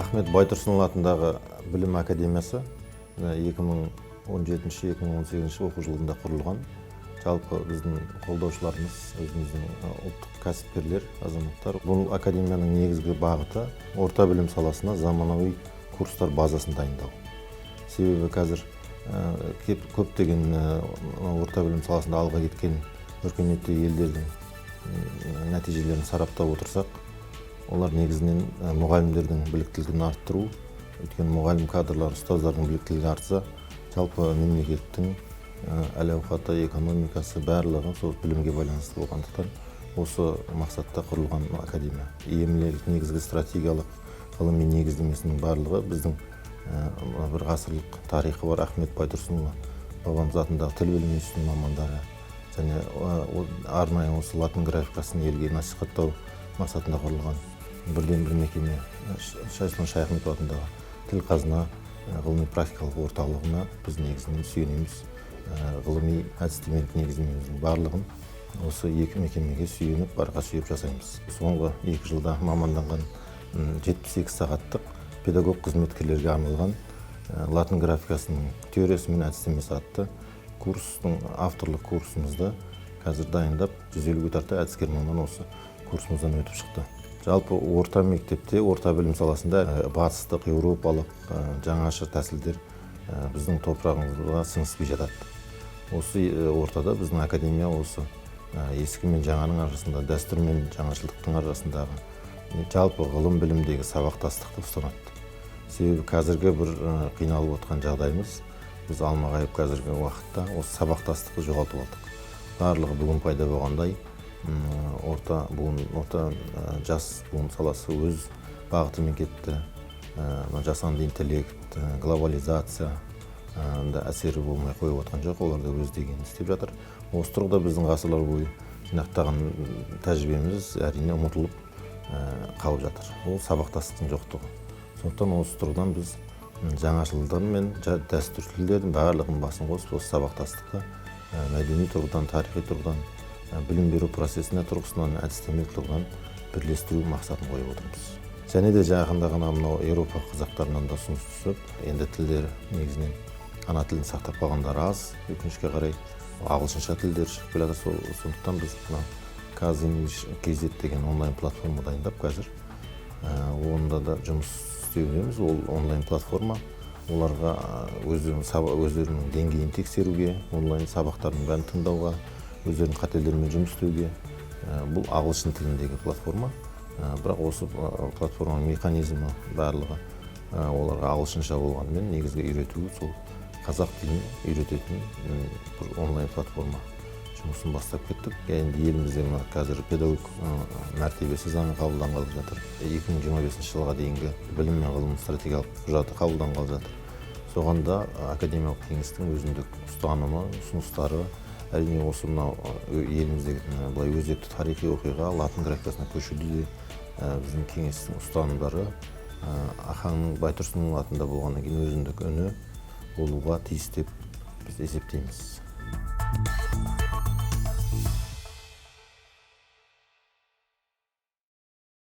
Ахмет Байтұрсынұлы атындағы білім академиясы 2017-2018 оқу жылында құрылған. Жалпы біздің қолдаушыларымыз өзіміздің ұлттық кәсіпкерлер, азаматтар. Бұл академияның негізгі бағыты — орта білім саласына заманауи курстар базасын дайындау. Себебі қазір көптеген орта білім саласында алға кеткен өркениетті елдердің нәтижелерін сараптап отырсақ, олар негізінен мұғалімдердің біліктілігін арттыру. Өйткені мұғалім кадрлар, ұстаздардың біліктілігі артса, жалпы мемлекеттің әл ауқаты, экономикасы, барлығы сол білімге байланысты болғандықтан, осы мақсатта құрылған академия. Емлелік негізгі стратегиялық ғылыми негіздемесінің барлығы біздің бір ғасырлық тарихы бар Ахмет Байтұрсынұлы бабамыз атындағы тіл білімі институтының мамандары және арнайы осы латын графикасын елге насихаттау мақсатында құрылған бірден бір мекеме, Шайсұлтан Шаяхметов атындағы Тіл қазына ғылыми практикалық орталығына біз негізінен сүйенеміз. Ғылыми әдістемелік негіздемеміздің барлығын осы екі мекемеге сүйеніп, арқа сүйеп жасаймыз. Соңғы 2 жылда маманданған 72 сағаттық педагог қызметкерлерге арналған латын графикасының теориясы мен әдістемесі атты курстың, авторлық курсымызды қазір дайындап, 150-ге тарта әдіскер маман осы курсымыздан өтіп шықты. Жалпы орта мектепте, орта білім саласында батыстық, еуропалық жаңаша тәсілдер біздің топырағымызға сіңіспей жатады. Осы ортада біздің академия осы ескі мен жаңаның арасында, дәстүр мен жаңашылдықтың арасындағы, жалпы ғылым білімдегі сабақтастықты ұстанады. Себебі қазіргі бір қиналып отқан жағдайымыз, біз алмағайып қазіргі уақытта осы сабақтастықты жоғалтып алдық. Барлығы бүгін пайда болғандай орта буын, орта жас буын саласы өз бағытымен кетті. Мына жасанды интеллект, глобализация да әсері болмай қойып отқан жоқ, олар да өз дегенін істеп жатыр. Осы тұрғыда біздің ғасырлар бойы жинақтаған тәжірибеміз, әрине, ұмытылып қалып жатыр. Ол сабақтастықтың жоқтығы. Сондықтан осы тұрғыдан біз жаңашылдар мен дәстүршілдердің барлығын басын қосып, осы сабақтастықты мәдени тұрғыдан, тарихи тұрғыдан, білім беру процесіне тұрғысынан, әдістемелік тұрғыдан бірлестіру мақсатын қойып отырмыз. Және де жақында ғана мынау Еуропа қазақтарынан да ұсыныс түсіп, енді тілдері негізінен ана тілін сақтап қалғандары аз, өкінішке қарай, ағылшынша тілдер шығып келе жатыр. Сондықтан біз мына KazEnglish KZ деген онлайн платформа дайындап, қазір онда да жұмыс істеудеміз. Ол онлайн платформа оларға өздерінің деңгейін тексеруге, онлайн сабақтардың бәрін тыңдауға, өздерінің қателерімен жұмыс істеуге. Бұл ағылшын тіліндегі платформа. Бірақ осы платформаның механизмі барлығы оларға ағылшынша болғанымен, негізгі үйретуі сол қазақ тілін үйрететін бір онлайн платформа жұмысын бастап кеттік. Енді елімізде мына қазір педагог мәртебесі заңы қабылданғалы жатыр, 2025 жылға дейінгі білім мен ғылым стратегиялық құжаты қабылданғалы жатыр. Соған да академиялық кеңестің өзіндік ұстанымы, ұсыныстары, әрине, осы мынау еліміздегі былай өзекті тарихи оқиға, латын графикасына көшуде де біздің кеңестің ұстанымдары Ахаңның, Байтұрсынұлының атында болғаннан кейін, өзіндік үні болуға тиіс деп біз есептейміз.